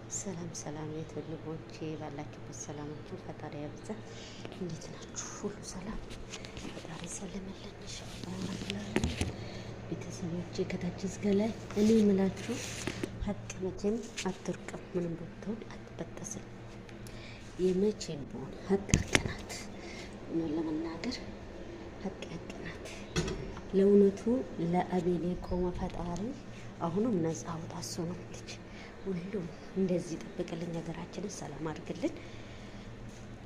ሰላም ሰላም የትልቦቼ ባላችሁበት ሰላማችሁ ፈጣሪ ያብዛ። እንዴት ናችሁ? ሁሉ ሰላም ፈጣሪ ሰለመለን። ቤተሰቦቼ ከታች እስከ ላይ እኔ የምላችሁ ሀቅ መቼም አትርቅም፣ ምንም ብትሆን አትበጠስም። የመቼም ቢሆን ሀቅ ሀቅ ናት። እውነት ለመናገር ሀቅ ሀቅ ናት። ለእውነቱ ለአቤል የቆመ ፈጣሪ አሁንም ነጻ አውጣ። እሱ ነው ልጅ ሁሉም እንደዚህ ይጠብቅልኝ፣ ሀገራችንን ሰላም አድርግልን።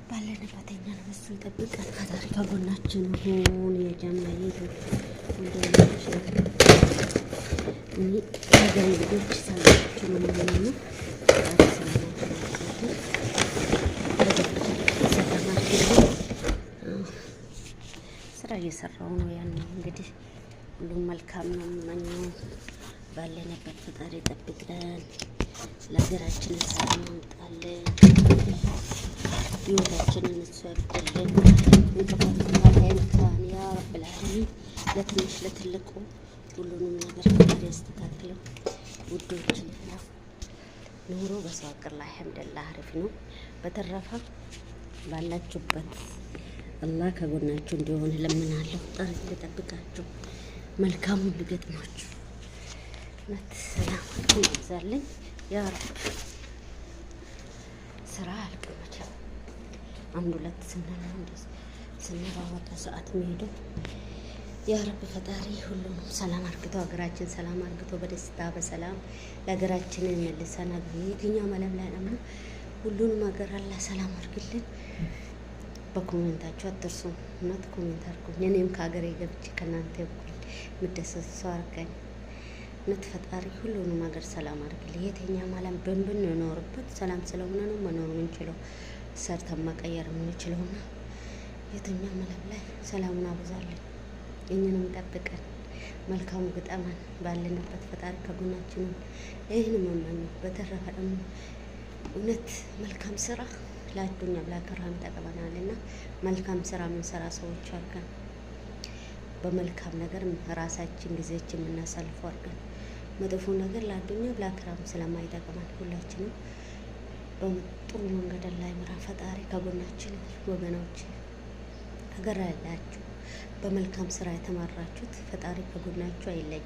ባለንበት እኛንም እሱ ይጠብቀን። ፈጣሪ ከጎናችን ሁን። የጀማ ወንድሞች እኔ ሀገሬ ልጆች ሰላማችሁ ነው የምመኘው። ፈጣሪ ሰላማችሁን ያብዛልን፣ ሀገራችንን ሰላም አድርግልን። ስራ እየሰራው ነው። ያን እንግዲህ ሁሉም መልካም ነው የምመኘው። ባለንበት ፈጣሪ ይጠብቀን። ለሀገራችንን ሰላም ያምጣልን። ህይወታችንን እሱ ያብቅልን። እንቅፋት ክፋት አይንካን። ያ ረብል ዓለሚን። ለትንሽ ለትልቁ ሁሉንም ነገር ፈጣሪ ያስተካክለው። ውዶች ያው ኑሮ በሰው ሀገር ላይ አልሐምዱሊላህ አሪፍ ነው። በተረፈ ባላችሁበት አላህ ከጎናችሁ እንዲሆን እለምናለሁ። ፈጣሪ ይጠብቃችሁ፣ መልካሙን ሊገጥማችሁ እውነት ሰላማችሁን ያብዛልኝ ያ ረብ። ስራ አያልቅም መቼም አንድ ሁለት ስንል ነው እንደዚህ ስንሯሯጥ ሰዓት የሚሄደው። ያ ረብ ፈጣሪ ሁሉንም ሰላም አርግቶ ሀገራችን ሰላም አርግቶ በደስታ በሰላም ለሀገራችን መልሰን የትኛውም ዓለም ላይ ደግሞ ሁሉንም ሀገር አላህ ሰላም አርግልን። በ comment ኣችሁ አትርሱ። እውነት comment አድርጉኝ። እኔም ከሀገሬ ገብቼ ከእናንተ እኩል የምደሰት ሰው አድርገኝ። እውነት ፈጣሪ ሁሉንም ሀገር ሰላም አድርግልን። የትኛውም ዓለም ብንኖርበት ሰላም ስለሆነ ነው መኖር የምንችለው ሰርተን መቀየር የምንችለውና የትኛውም ዓለም ላይ ሰላሙን አብዛልን፣ እኛንም ጠብቀን፣ መልካሙ ግጠመን። ባለንበት ፈጣሪ ከጎናችን ይህን መመኘው። በተረፈ ደግሞ እውነት መልካም ስራ ለአዱኛም ለአኺራም ይጠቅመናል እና መልካም ስራ የምንሰራ ሰዎች አድርገን፣ በመልካም ነገር ራሳችን ጊዜያችን የምናሳልፈው አድርገን፣ መጥፎ ነገር ለአዱኛም ለአኺራም ስለማይጠቅመን ሁላችንም በጥሩ መንገድ ላይ ምራ። ፈጣሪ ከጎናችን። ወገኖች ሀገር ያላችሁ በመልካም ስራ የተመራችሁት ፈጣሪ ከጎናችሁ አይለይ።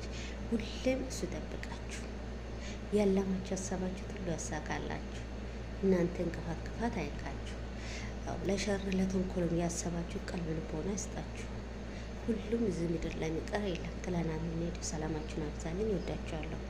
ሁሌም እሱ ይጠብቃችሁ። ያለማችሁ ያሰባችሁት ሁሉ ያሳካላችሁ። እናንተ እንቅፋት ክፋት አይንካችሁ። ያው ለሸር ለተንኮልም ያሰባችሁ ቀልብ ልቦና ይስጣችሁ። ሁሉም እዚህ ምድር ላይ የሚቀር የለም። ጥለና የምንሄደው ሰላማችሁን አብዛልኝ። እወዳችኋለሁ።